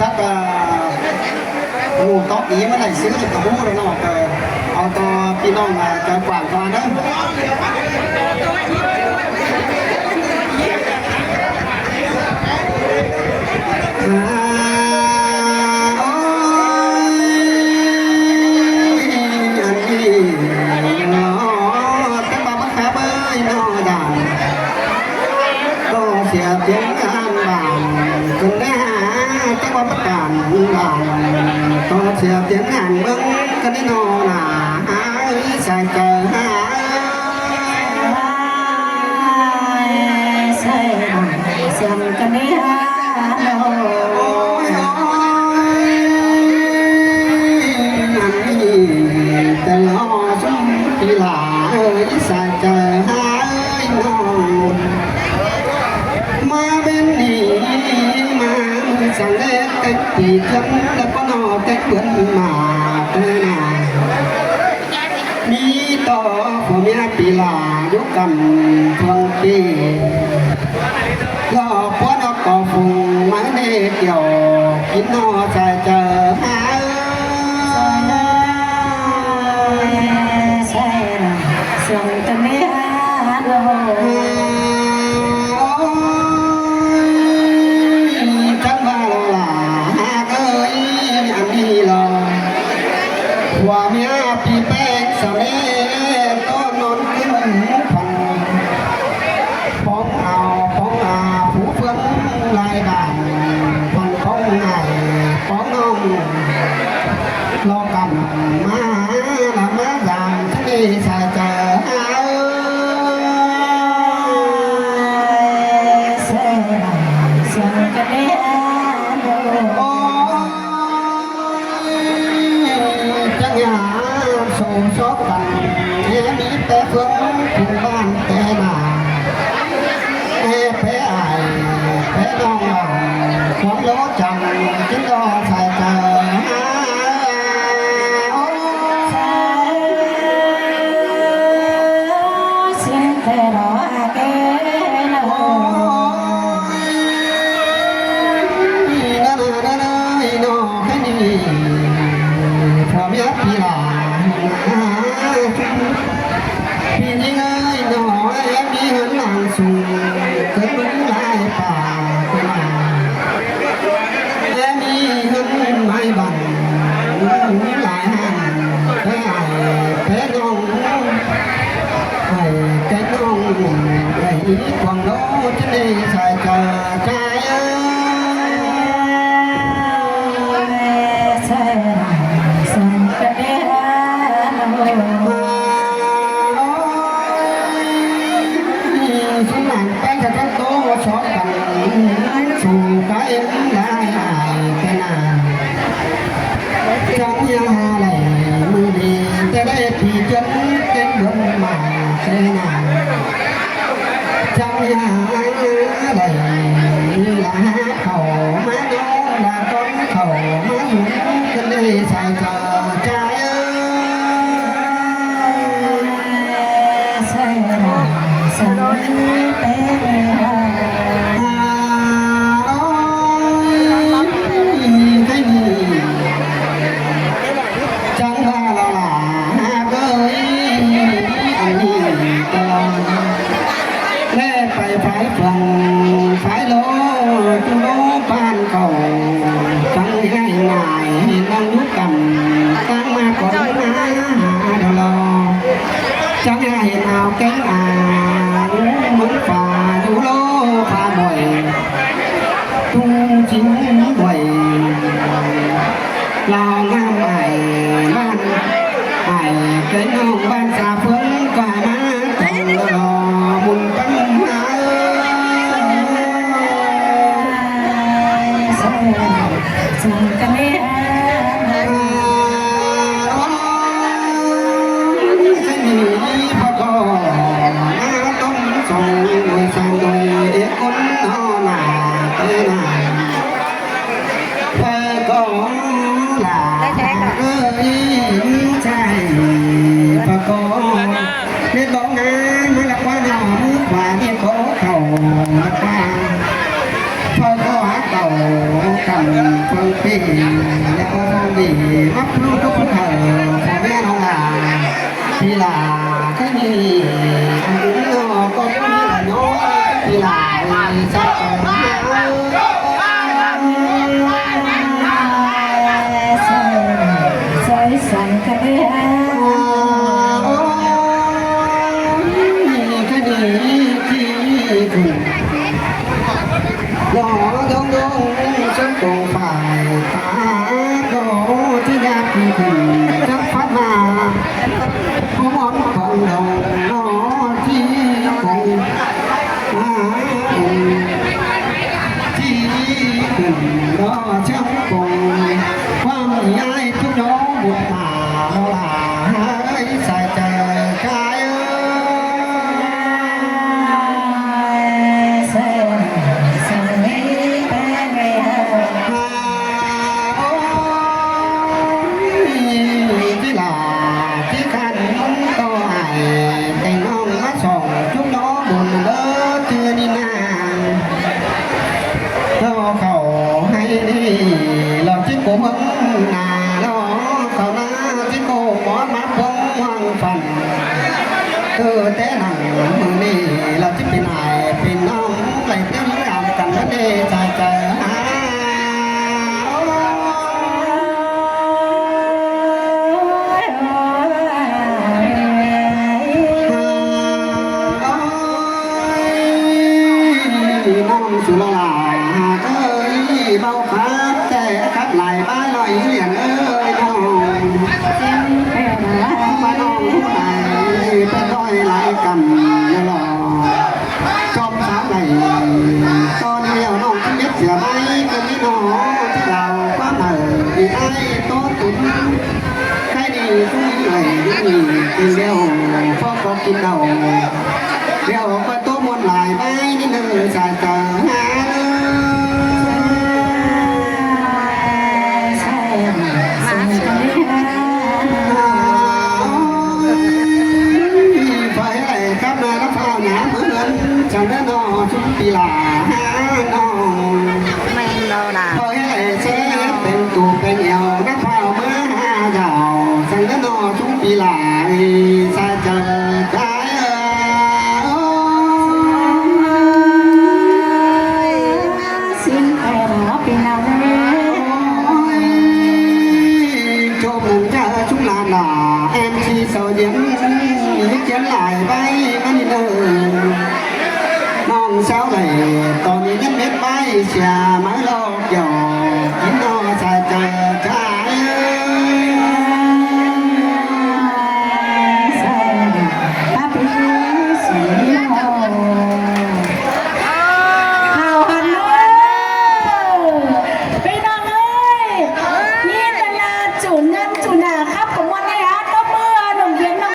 Tab mus tau ib muab daim xwb rau tus hub rau no, au tau ti no cov kuam ko na. Tab mas mab khab no yam, koj xiam tias ngan npam koj neb, tab mas mab tam npam, koj xiam tias ngan npam koj neb no na, ib xav caw ha. Tes los xub pis lam ib xav caw ha no. Mas peb nim mas xav leb teeb pis coob lawm pob no teeb npuag mas peb na. Nib toj fuam miab pis lam lub kam thuam pis los puab no kos foom mas nej tiaum kis no xav caw ha. Tseeb vaj los lam ha kawg ib a mi los, fuam miab pis peb xav leb toj no kub fam, poob au poob a fuv fwm lais dam, fam poob nais poob noog los kam mas los mas zam txheeb li xav caw ha. Tseeb yam xu xob kam es mi peb fwm fum npaj tes na, es peb ais peb noog kuv lub cam tib lo xav caw ha. Pis ni no, mi hwv nag xum kawg lub lais pam kawg na, mi hwv mai vam lais has, peb ais peb noog, ais peb noog, ais ib kuam lub tib li xav caw tsa. Xub nam peb cov tsob tub xov kam, xum pab ib lais ais peb na. Tseeb yog lais mws li tej dej pis ceeb tej luag mas peb na. Tseeb yog lais lam khaum mab noob lam koob khaum mab yus, tej li xav caw tsa. Tseeb vaj los lam kawg ib a mi ko, nej pais faib fam faib lub tub lub paj nkaus, tseeb yog nais noog lub kam, tseeb mas kom lub mas ha rau los, tseeb yog hais nau keeb as, lub Hmoob Fas lub lub Fas Muais, tus txiv Muais, los nag mais npaj ais keeb noog npaj xav fwb koj mas tau los mus teeb na. Pab ko, ab toob txoos ua xaa ntuj es kub no na, pab ko, lam ib txhais, pab ko, nej tau na, muab laj kuab no muab quas nej ko tau laj kuab, pab ko ab tau kam Peb pem lawv ua zoo li mab plub tub pub thawm pog viab no las, pis lam kab ni, koj pub nyob pis lam xav tau na. Kab ni, kab ni, kab ni. Los zoo zoo sab koom fais tav ko, tib yam kwv kwm rab fab mas, kuv muab koom los no tib koom, tib kwm los tshab koom, kuv mus yaim tub nyob mus tas los lam hais txhais caws kab. Tib lam tib khab tau hais tes noog mab xoom tub nyob mus lawm tib ni na. Rau qhov hais li los tib kuv muab nas los qhov na, tib kuv muab mab poob muag fam. Twb teb neeg mus li los tib pis hais pis noog lais teb lub am kam lub dej txhais caws. Noog su los lam, ib bau qab tes qab lais pab los ib liam noog. Pab noog lais peb toj lais kam los tsom sab lais, toj ni yog noog tib neb txiav pab koj neb noog tib laus pab hawm ib aib tuab tus. Khaib ni tub lais ni, tis liau poj koj kis daus, liau paj tuab muaj lais pab neb neeg txhais caws ha. Pog ib lais kab na lab phaj nyab mab lab tsaws nab no tub pis lam ha no. Pog ib lais txheb peem tus peem nyuam nab phaj mab ha zaum tsaws nab no tub pis lam txhais caws kab. Tsoom moog yawg tsoom nam los em tsi xaus yeem ib ciav lais pab mab ni nawb. Noog saub lais tos ni yeej meb pab ib xiam